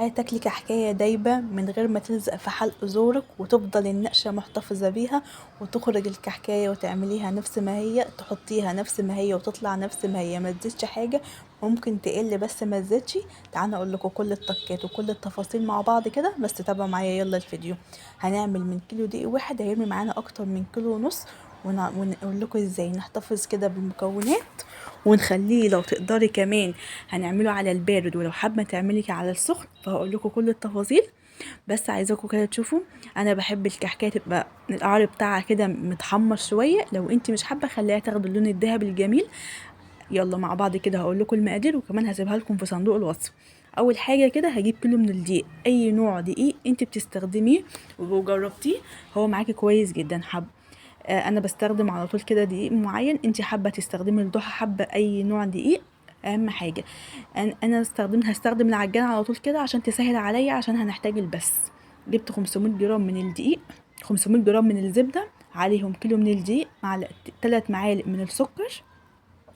تاكلي كحكايه دايبه من غير ما تلزق في حلق زورك، وتفضل النقشه محتفظة بيها، وتخرج الكحكايه وتعمليها نفس ما هي، تحطيها نفس ما هي وتطلع نفس ما هي، ما تزيدش حاجة، ممكن تقل بس ما تزيدش. تعالوا اقول لكم كل التكات وكل التفاصيل مع بعض كده، بس تابعوا معايا يلا الفيديو. هنعمل من كيلو دقيق واحد هيرمي معانا اكتر من كيلو ونص، ونقول لكم ازاي نحتفظ كده بالمكونات ونخليه. لو تقدري كمان هنعمله على البارد، ولو حابة تعملي على السخن فهقول لكم كل التفاصيل. بس عايزاكم كده تشوفوا، انا بحب الكحكايه تبقى القعر بتاعها كده متحمر شوية، لو انت مش حابة خليها تاخد اللون الذهبي الجميل. يلا مع بعض كده هقول لكم المقادير، وكمان هسيبها لكم في صندوق الوصف. اول حاجة كده هجيب كيلو من الدقيق، اي نوع دقيق انت بتستخدميه وجربتيه هو معاكي كويس جدا. حب انا بستخدم على طول كده دقيق معين، انت حابة تستخدمي الضحى، حابة اي نوع دقيق. اهم حاجة انا هستخدم العجان على طول كده عشان تسهل عليا، عشان هنحتاج البس. جبت 500 جرام من الدقيق، 500 جرام من الزبدة، عليهم كيلو من الدقيق، معلقه، 3 معالق من السكر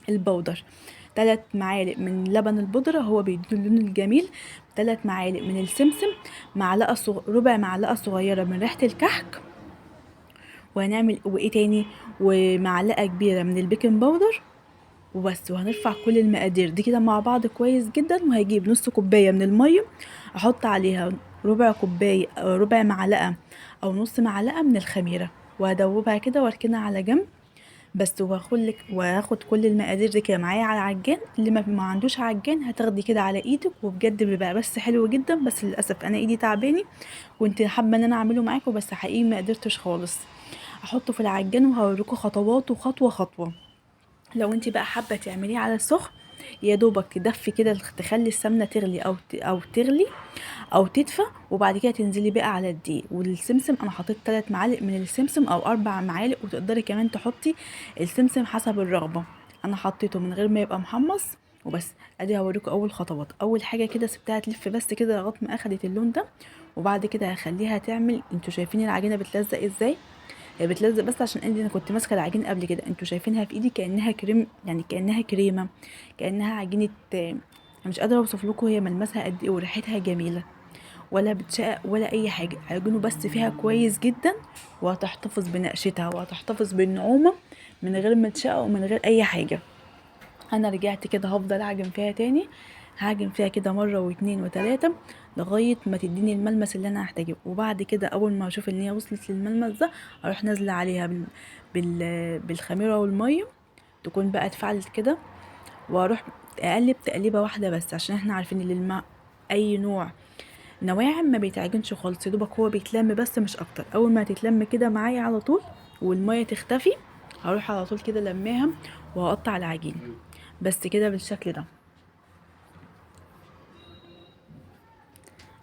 البودر، 3 معالق من لبن البودرة هو بيدي اللون الجميل، 3 معالق من السمسم، ربع معلقه صغيرة من ريحه الكحك، وهنعمل وايه تاني، ومعلقة كبيرة من البيكنج باودر وبس. وهنرفع كل المقادير دي كده مع بعض كويس جدا. وهجيب نص كوباية من المية، احط عليها ربع كوباية، ربع معلقه او نص معلقه من الخميره، وهدوبها كده واركنها على جنب بس. وهاخد كل المقادير دي كده معايا على العجان. اللي ما عندوش عجان هتاخدي كده على ايدك، وبجد بيبقى بس حلو جدا. بس للاسف انا ايدي تعباني، كنت حابة ان انا اعمله معاكم بس حقيقي ما قدرتش خالص. احطه في العجان وهوريكم خطواته خطوة خطوة. لو انت بقى حابة تعمليه على السخن، يا دوبك تدفي كده، تخلي السمنة تغلي او تغلي او تدفى، وبعد كده تنزلي بقى على الدقيق والسمسم. انا حطيت 3 معالق من السمسم او 4 معالق، وتقدري كمان تحطي السمسم حسب الرغبة. انا حطيته من غير ما يبقى محمص وبس. ادي هوريكم اول خطوات. اول حاجة كده سبتها تلف بس كده لغاية ما اخدت اللون ده، وبعد كده هخليها تعمل. انتوا شايفين العجينة بتلزق ازاي؟ هي بتلزق بس عشان انا كنت ماسكه العجين قبل كده. انتوا شايفينها في ايدي كانها كريم، يعني كانها كريمة، كانها عجينه، انا مش قادرة اوصف لكم هي ملمسها قد ايه، وريحتها جميلة، ولا بتشقق ولا اي حاجة. عجينه بس فيها كويس جدا، وهتحتفظ بنقشتها وهتحتفظ بالنعومه من غير ما تشقق ومن غير اي حاجة. انا رجعت كده هفضل اعجن فيها تاني، هعجن فيها كده مرة واتنين وتلاتة لغاية ما تديني الملمس اللي انا هحتاجه. وبعد كده اول ما اشوف ان هي وصلت للملمس ده، اروح نازله عليها بالخميره والمية، تكون بقى اتفعلت كده، واروح اقلب تقليبه واحدة بس، عشان احنا عارفين ان الماء اي نوع نواعم ما بيتعجنش خالص، يا دوبك هو بيتلم بس مش اكتر. اول ما تتلم كده معايا على طول والمية تختفي، هروح على طول كده لماها وهقطع العجين بس كده بالشكل ده.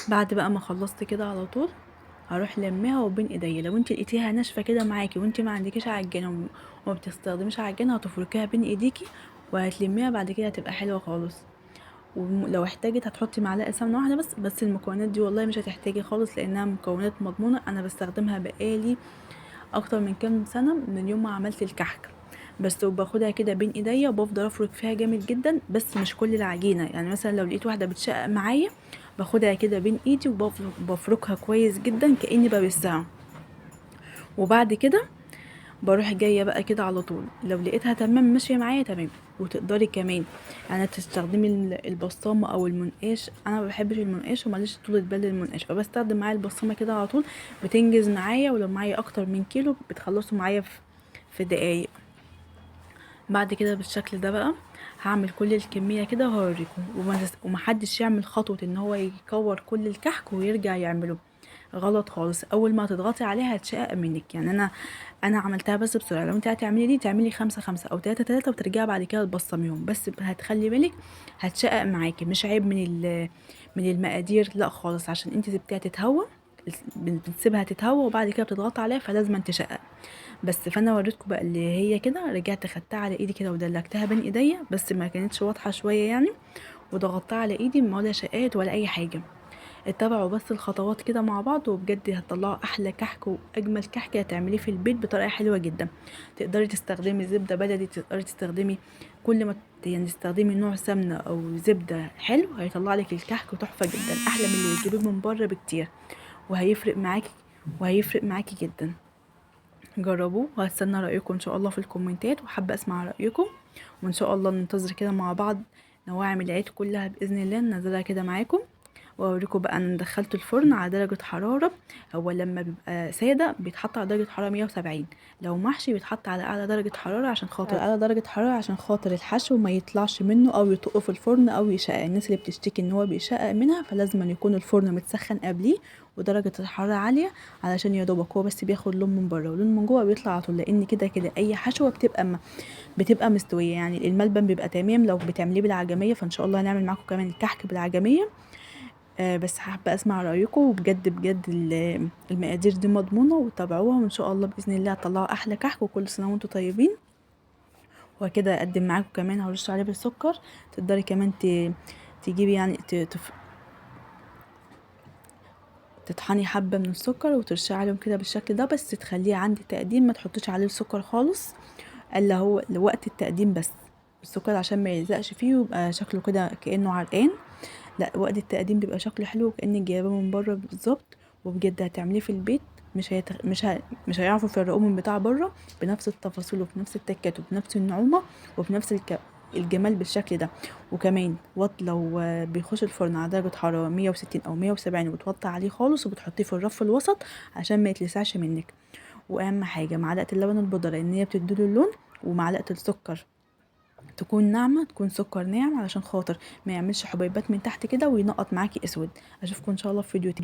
بعد بقى ما خلصت كده على طول هروح لماها وبين ايديا. لو انت لقيتيها ناشفة كده معاكي وانت ما عندكيش عجانه وما بتستخدميش عجانه، هتفركيها بين ايديكي وهتلميها بعد كده، هتبقى حلوة خالص. ولو احتاجت هتحطي معلقه سمنه واحدة بس. بس المكونات دي والله مش هتحتاجي خالص، لانها مكونات مضمونه، انا بستخدمها بقالي اكتر من كام سنة من يوم ما عملت الكحك بس. وباخدها كده بين ايديا وبفضل افرك فيها جامد جدا، بس مش كل العجينة. يعني مثلا لو لقيت واحدة بتشقق معايا باخدها كده بين ايدي وبفركها كويس جدا كاني ببسها، وبعد كده بروح جاية بقى كده على طول. لو لقيتها تمام ماشية معايا تمام. وتقدري كمان يعني تستخدمي البصامه او المنقاش. انا ما بحبش المنقاش وماليش طولة بال للمنقاش، فبستخدم معايا البصامه كده على طول، بتنجز معايا. ولو معايا اكتر من كيلو بتخلصوا معايا في دقايق. بعد كده بالشكل ده بقى هعمل كل الكمية كده وهوريكم. ومحدش يعمل خطوة ان هو يكور كل الكحك ويرجع يعمله، غلط خالص. اول ما تضغطي عليها هتشقق منك. يعني انا عملتها بس بسرعة. لو انت هتعملي دي تعملي 5 5 او 3 3 وترجعي بعد كده تبصميهم، بس هتخلي بالك هتشقق معاكي. مش عيب من المقادير لا خالص، عشان انت سبتيها تتهوى، بتسيبها تتهوى وبعد كده بتضغطي عليها فلازم تشقق بس. فانا وريتكم بقى اللي هي كده، رجعت خدتها على ايدي كده ودلكتها بين ايديا، بس ما كانتش واضحة شوية يعني، وضغطتها على ايدي ما ولا شقات ولا اي حاجة. اتبعوا بس الخطوات كده مع بعض، وبجد هتطلعوا احلى كحك واجمل كحك هتعمليه في البيت بطريقة حلوة جدا. تقدري تستخدمي زبدة بلدي، تقدري تستخدمي كل ما يعني تستخدمي نوع سمنه او زبدة حلو هيطلع لك الكحك تحفة جدا، احلى من اللي بتجيبيه من بره بكتير، وهيفرق معاكي، وهيفرق معاكي جدا. جربوه وهستنى رايكم ان شاء الله في الكومنتات، وحابة اسمع رايكم، وان شاء الله ننتظر كده مع بعض نواعم العيد كلها باذن الله ننزلها كده معاكم، واوريكم بقى انا دخلته الفرن على درجه حرارة، هو لما بيبقى ساده بيتحط على درجه حرارة 170، لو محشي بيتحط على اعلى درجه حرارة عشان خاطر اعلى درجه حرارة عشان خاطر الحشو ما يطلعش منه او يطق في الفرن او يشقق. الناس اللي بتشتكي ان هو بيشقق منها، فلازم يكون الفرن متسخن قبليه ودرجة الحرارة عالية، علشان يا دوبك هو بس بياخد لون من بره ولون من جوه بيطلع على طول، لان كده كده اي حشوه بتبقى مستوية، يعني الملبن بيبقى تمام لو بتعمليه بالعجميه. فان شاء الله هنعمل معاكم كمان الكحك بالعجميه. بس حابة اسمع رايكم، وبجد بجد المقادير دي مضمونه وتابعوها، وان شاء الله باذن الله هتطلعوا احلى كحك. وكل سنة وانتم طيبين. وكده اقدم معاكم كمان هرش عليه بالسكر، تقدري كمان تجيبي يعني تطحني حبه من السكر وترشي عليهم كده بالشكل ده، بس تخليه عند التقديم، ما تحطيش عليه السكر خالص الا هو لوقت التقديم بس، السكر عشان ما يلزقش فيه ويبقى شكله كده كانه عرقان. لا، وقت التقديم بيبقى شكله حلو كأنك جايباه من بره بالظبط. وبجد هتعمليه في البيت مش هيعرفوا يفرقوه من بتاع بره، بنفس التفاصيل وبنفس التكات وبنفس النعومه وبنفس الجمال بالشكل ده. وكمان لو بيخش الفرن على درجه حرارة 160 او 170 وبتوطي عليه خالص، وبتحطيه في الرف الوسط عشان ما يتلسعش منك. واهم حاجة معلقه اللبن البودره لان هي بتديله اللون، ومعلقة السكر تكون ناعمة، تكون سكر ناعم علشان خاطر ما يعملش حبيبات من تحت كده وينقط معاكي اسود. اشوفكم ان شاء الله في فيديو تاني.